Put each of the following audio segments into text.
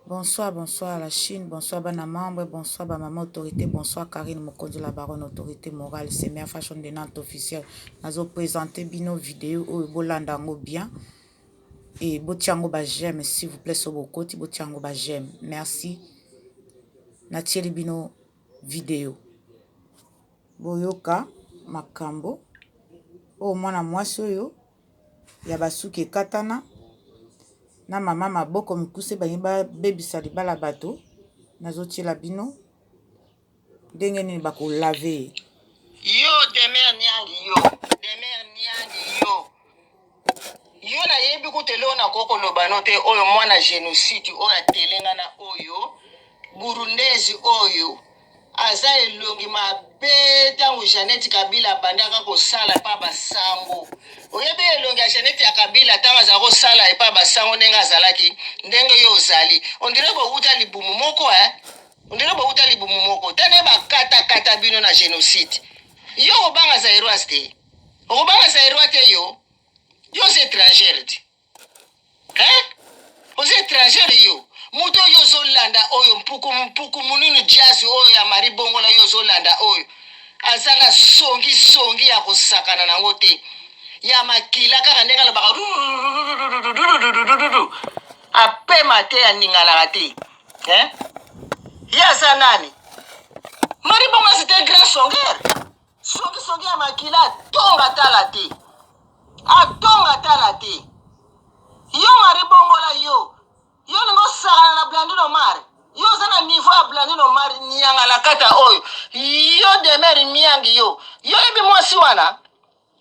Bonsoir, bonsoir la Chine, bonsoir bana membre, bonsoir ba maman autorité, bonsoir Karine Mokonzi la baronne autorité morale, c'est Mère Fashion de Nantes officiel. Nazo présenter bino vidéo oyo bolanda yango bien et botia yango ba j'aime s'il vous plaît so bokoti botia yango ba j'aime. Merci. Natieli bino vidéo. Boyoka makambo oyo mwana mwasi oyo ya basuki ekatana na mama maboko mikuse balingi babebisa libala bato nazotiela bino ndenge nini bakolave ye. Yo demeure niangi yo demeure niangi yo yo nayebi kutu eloko nakoki koloba no te oyo mwana genocide oyo atelengana oyo burundese oyo Aza elongi mabe tango Jeannette Kabila abandaka kosala epa ba sango. Oyebi elongi ya Jeannette ya Kabila tango azala kosala epa ba sango ndenge azalaki ndenge yo ozali. On dirait bowuta libumu moko hein. On dirait bowuta libumu moko. Tala ndenge bakata kata bino na genocide. Yo okobanga Zairoise te. Okobanga Zairois te yo. Yo oza etrangère te. Hein? Oza étrangère yo. Moto oyo ozolanda oyo mpuku mpuku mununu jazz oyo ya Marie Bongola yo ozolanda oyo aza na songi songi ya kosakana nango te ya makila kaka ndenge alobaka apema te aninganaka te hein? Ye aza nani? Marie Bongola c'était grand songeur. Songi songi ya makila atonga tala te atonga tala te yo mari bongola yo yo olingi osakana na blandine omar yo oza na niveau ya blandine omar niangalakata oyo yo demer miangi yo yo oyebi mwasi wana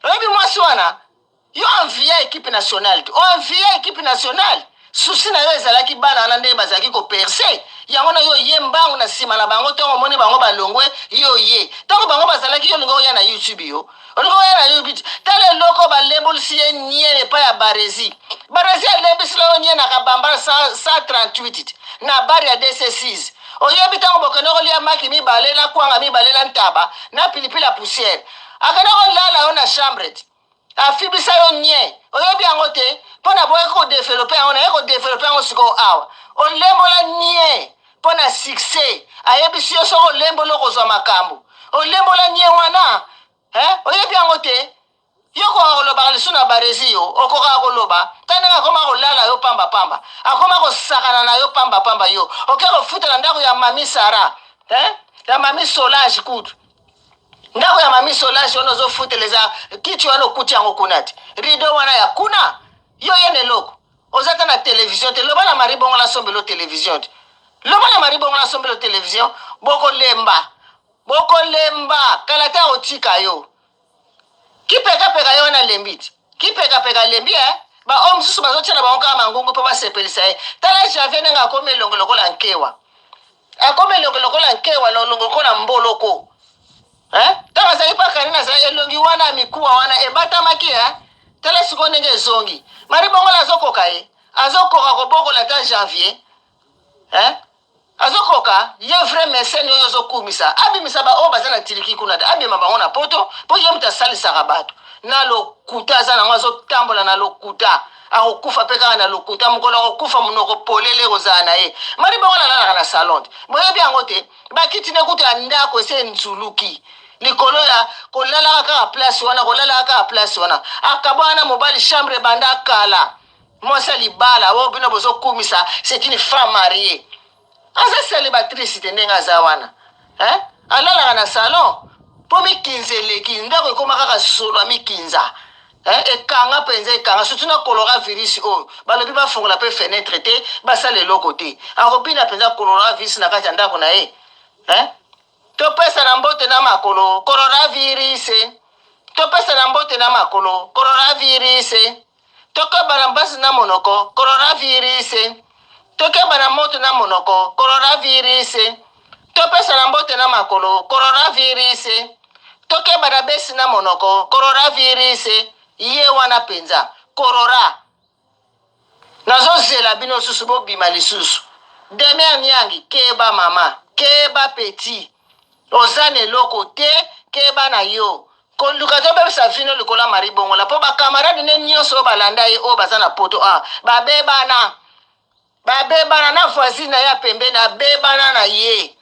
oyebi mwasi wana Yo envia equipe nationale te. Envia equipe nationale. Souci na yo ezalaki bana wana ndenge bazalaki ko percer. Yango na yo ye mbangu na sima na bango ntango omoni bango balongwe yo ye. Ntango bango bazalaki yo olingi oya na YouTube yo. Olingi oya na YouTube. Tala eloko balembolisi ye nien epai ya Barezi. Barezi alembisila yo nien na kabambala 138 na bar ya DC6. Oyebi ntango bokende kolia maki mibale na kwanga mibale na ntaba na pilipili ya poussière. Akende kolala yo na chambre te. Afibisa yo nien oyebi yango te mpo na boyaki ko developpe yango naye ko developpe yango sikoyo awa olembola nien mpo na succès ayebisi yo soki olemboli okozwa makambo olembola nien wana eh? oyebi yango te yo okoka kolobaka lisusu na barezi yo okokaka koloba ta ndenge akoma kolala yo pamba pamba akoma kosakana na yo pamba pamba yo oke kofuta na ndako ya mami sara eh? ya mami solange kutu ndako ya mami solange wana ozofutela eza kiti wana okuti yango kuna te rido wana ya kuna yo ye na eloko oza ata na televizio te loba na mari bongo nasombelo televizio te loba na mari bongo nasombelo televizio bokolemba bokolemba kala te akotika yo Kipekapeka ye wana alembi ti. Kipekapeka alembi eh. Ba oyo mosusu bazotia na bango kaka mangungu mpo basepelisa ye. Tala Janvier ndenge akomi elongi lokola nkewa. Akomi elongi lokola nkewa, elongi lokola mboloko. Eh? Ntango azalaki pa Karine azalaki elongi wana ya mikuwa wana ebatamaki eh? Tala sikoyo ndenge ezongi. Marie Bongola azokoka ye. Azokoka kobokola ata Janvier. Eh? Azokoka ye vrai mécène oyo ozokumisa abimisa ba oyo baza na Turquie kuna te abima bango na poto po ye moto asalisaka bato na lokuta aza nango azotambola na lokuta akokufa mpe kaka na lokuta mokolo akokufa monoko polele ekozala na ye mari bongo nalalaka na salon te boyebi yango te bakiti ne kutu ya ndako esi enzuluki likolo ya kolalaka kaka place wana kolalaka kaka place wana akabwana na mobali chambre ebanda kala Mwasi ya libala oyo bino bozo kumisa c'est une femme mariee. Aza celibatrice te ndenge aza wana. Hein? Alalaka na salon po mikinza eleki ndako ekoma kaka solo ya mikinza. Hein? Ekanga mpenza ekanga surtout na colora virus oyo balobi bafongola mpe fenetre te basala eloko te akobina mpenza colora virus na kati ya ndako na ye hein? Topesa na mbote na makolo coronavirus topesa na mbote na makolo coronavirus Tokeba na mpasi na monoko, coronavirus. Tokeba na moto na monoko, coronavirus. Topesa na mbote na makolo, coronavirus. Tokeba na besi na monoko, coronavirus. Ye wana mpenza, corora. Nazozela bino susu bobima lisusu. Demer Niangi, keba mama, keba petit. Oza na eloko te, keba na yo. Koluka te obebisa vie no likolo ya Marie Bongola po ba camarade ne nionso oyo balanda ye oyo baza na poto awa babebana. Babebana. Abebana na voisine na ye ya pembeni, abebana na ye.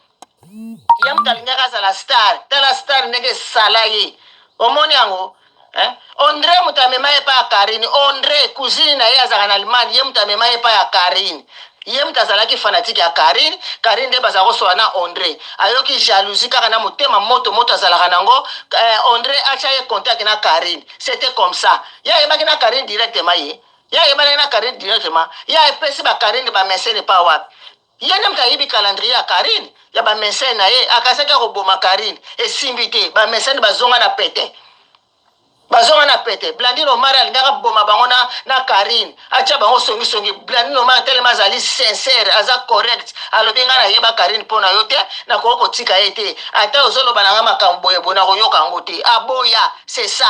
Ye moto alingaki azala star, tala star ndenge esala ye. Omoni yango? Eh? Andre moto amema ye epai ya Karine. Andre cousine na ye azalaka na Allemagne, ye moto amema ye epai ya Karine. Ye moto azalaki fanatique ya Karine. Karine nde bazala kosola na Andre. Ayoki jalousie kaka na motema moto moto azalaka nango. Eh, Andre atia ye contact na Karine. C'était comme ça. Ye ayebaki na Karine directement ye. Ye ayebanaki na Karine directement. Ye apesi ba Karine ba mesene epai wapi? Ye nde moto ayibi calendrier ya Carine ya ba mécène na ye, akasaki akoboma Carine, esimbi te, ba mécène bazonga na pete, bazonga na pete. Blandine Omar alingaka aboma bango na, na Carine, atia bango songi songi. Blandine Omar telema azali sincère, aza correct, alobi ngai nayeba Carine mpo na yo te, nakoki kotika ye te, ata ozoloba na ngai makambo boye boye, nakoyoka yango te. Aboya, c'est ça.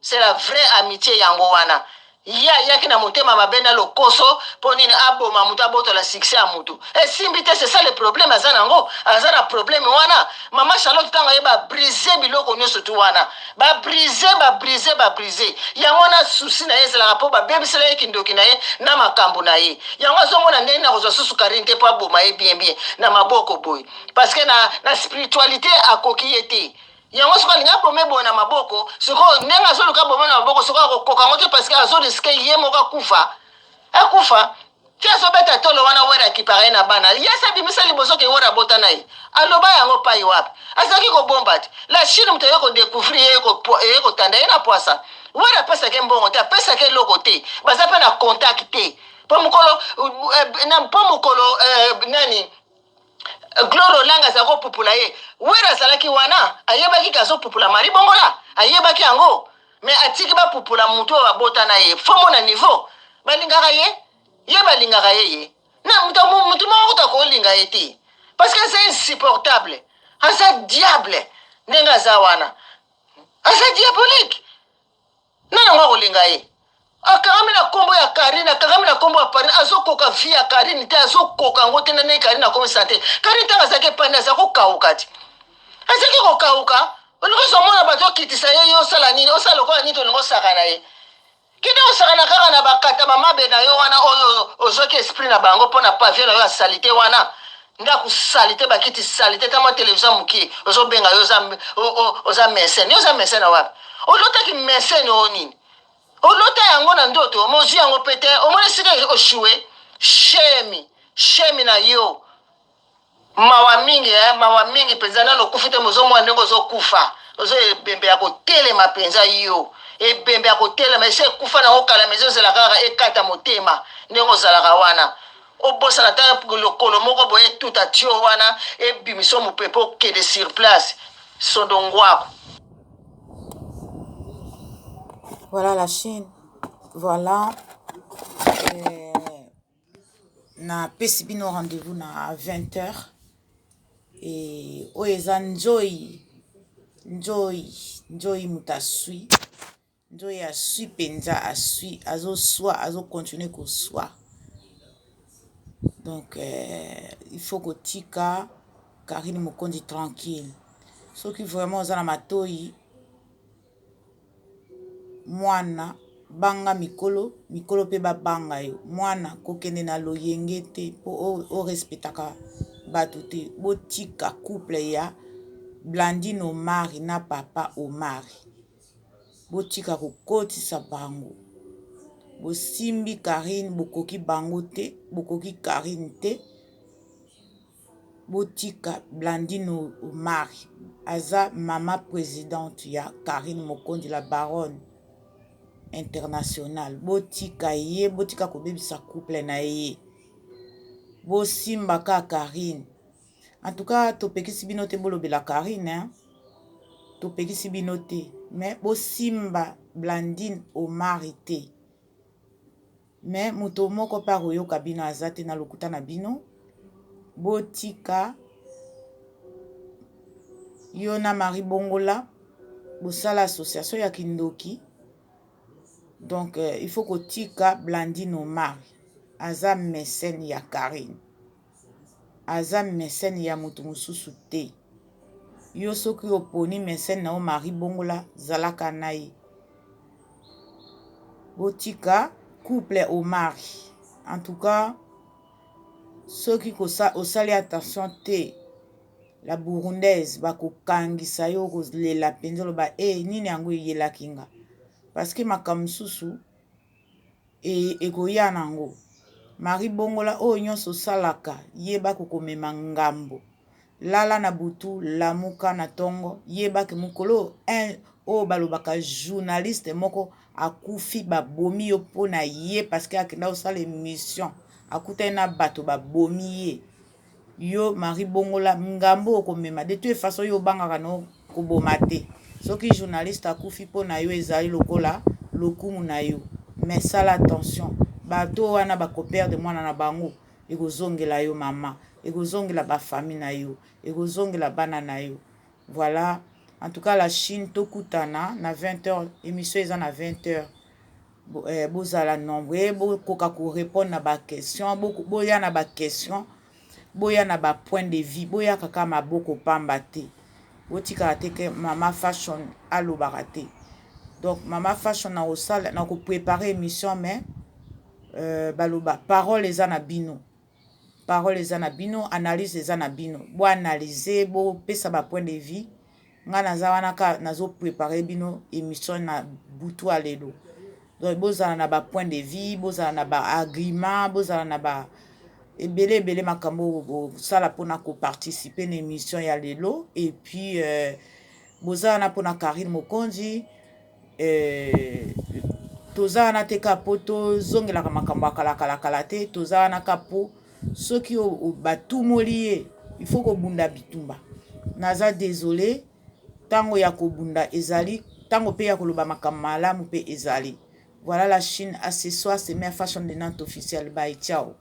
C'est la vraie amitié yango wana. Ye ayaki na motema mabe na lokoso mpo nini aboma moto abotola succès ya moto. Esimbi te, c'est ça le problème aza nango. Aza na problème wana. Mama Charlotte ntango aye ba briser biloko nyonso tu wana. Ba briser, ba briser, ba briser. Yango wana souci na ye ezalaka mpo babebisela ye kindoki na ye na makambo na ye. Yango azomona ndenge nini akozwa susu Carine te mpo aboma ye bien bien na maboko boye. Parce que na, na spiritualité akoki ye te. Yango soki alingi abome boye na maboko, sikoyo ndenge azoluka abome na maboko, sikoyo akokoka yango te parce que azo risque ye moko akufa. Akufa. Ti azobeta tolo wana Wera akipaka ye na bana. Ye asi abimisa liboso ke Wera abota na ye. Aloba yango pai wapi? Azalaki kobomba te. La Chine moto aye ko decouvrir ye, eye kotanda ye na pwasa. Wera apesaka ye mbongo te, apesaka ye eloko te. Baza pe na contact te. Po mokolo, po mokolo nani? Gloria Olanga azalaki kopupula ye. Wera azalaki wana, ayebaki ke azopupula Marie Bongola, ayebaki yango. Mais atiki bapupula mutu oyo abota na ye. Faut mona niveau. Balingaka ye, ye balingaka ye ye. Na mutu mutu moko kutu akolinga ye te. Parce que aza insupportable. Aza diable ndenge aza wana. Aza diabolique. Nani yango akolinga ye? Akangami na kombo ya Carine, akangami na kombo ya Parine, azokoka vie ya Carine te, azokoka yango te na ndenge Carine akomi sante. Carine ntango azalaki epai na aza kokauka te. Azalaki kokauka, olingi ozomona bato okitisa ye, yo osala nini? Osala lokola nini olingi osakana ye? Kende kosakana kaka na bakata bamabe na yo wana oyo ozwaki esprit na bango mpo na pavie na yo ya salite wana. Ndaku salite bakiti salite ta mwa television mukie ozobenga yo oza oza mécène yo oza mécène na wapi olotaki mécène oyo nini olota yango na ndoto mozwi yango pe te omoni esika oshue shemi shemi na yo mawa mingi eh, mawa mingi mpenza nano okufi te mozomona ndenge ozokufa ozo ebembe ya kotelema mpenza yo ebembe ya kotelema esi ekufa nango kala ma ezozela kaka ekata motema ndenge ozalaka wana Obosana ata lokolo moko boye etuta tio wana ebimiso mopepe okende sur place sondo ngwaku. Voilà la chaîne. Voilà. Euh, na pesi bino rendez-vous na 20h. Et oyo eza nzoi nzoi nzoi moto aswi Nzoyi aswi penza aswi azo swa azo continuer koswa donc euh, il faut kotika Carine Mokonzi tranquille soki vraiment oza na matoyi mwana banga mikolo mikolo mpe babanga yo mwana kokende na loyenge te mpo orespectaka bato te botika couple ya Blandine Omari na papa Omari Botika kokotisa bango. Bosimbi Carine bokoki bango te, bokoki Carine te. Botika Blandine Omari aza mama presidente ya Carine Mokonzi la baronne internationale. Botika ye, botika kobebisa couple na ye. Bosimba kaka Carine. En tout cas topekisi bino te bolobela Carine hein? Topekisi bino te mais bosimba Blandine Omari te. Mais moto moko pe akoyoka bino aza te na lokuta na bino. Botika yo na Marie Bongola bosala association ya kindoki. Donc euh, il faut kotika Blandine Omari aza mécène ya Carine. Aza mecene ya mutu mususu te. Yo soki oponi mecene na yo Marie bongola zalaka na ye. Botika couple Omari. En tout cas, Soki osali attention te, la Burundaise, bakokangisa yo, okolela mpenza, oloba e nini yango eyelaki nga, parce que makambo mosusu ekoya nango. Marie Bongola, oyo nyonso osalaka, yeba kokomema ngambo. Lala na butu, lamuka na ntongo, yebaki mokolo oyo balobaka journaliste moko akufi, babomi yo mpo na ye, parce que akenda kosala émission, akutani na bato, babomi ye. Yo Marie Bongola, ngambo okomema. De toute façon, yo obangaka no koboma te. Soki journaliste akufi mpo na yo, ezali lokola lokumu na yo. Mais sala attention, bato wana bakoperdre mwana na bango, ekozongela yo mama, ekozongela bafamille na yo, ekozongela bana na yo. Voilà, en tout cas la Chine, tokutana na 20 heures. Émission eza na 20 heures. Bozala nombre, bokoka korépondre na baquestion, boya na baquestion, boya na bapoint de vue, boya kaka maboko pamba te. Botikala te ke Mama Fashion alobaka te. Donc Mama Fashion na kosala, na koprépare émission, mais baloba parole eza na bino, parole eza na bino, analyse eza na bino. Boanalyse, bopesa bapoint de vue. Ngai naza wana ka nazoprépare bino émission na butu ya lelo. Donc bozala na bapoint de vue, bozala na baargument, bozala na ba ebele ebele makambo bosala mpona koparticipe na émission ya lelo. Et puis boza wana mpona Karine Mokonzi. Toza wana te ka mpo tozongelaka makambo ya kalakalakala te. Toza wana ka mpo soki batumoli ye, il faut kobunda bitumba. Naza désolé, ntango ya kobunda ezali, ntango mpe ya koloba makambo malamu mpe ezali. Voilà la Chine, accessoire, c'est Mère Fashion de Nantes officiel. Bye, ciao.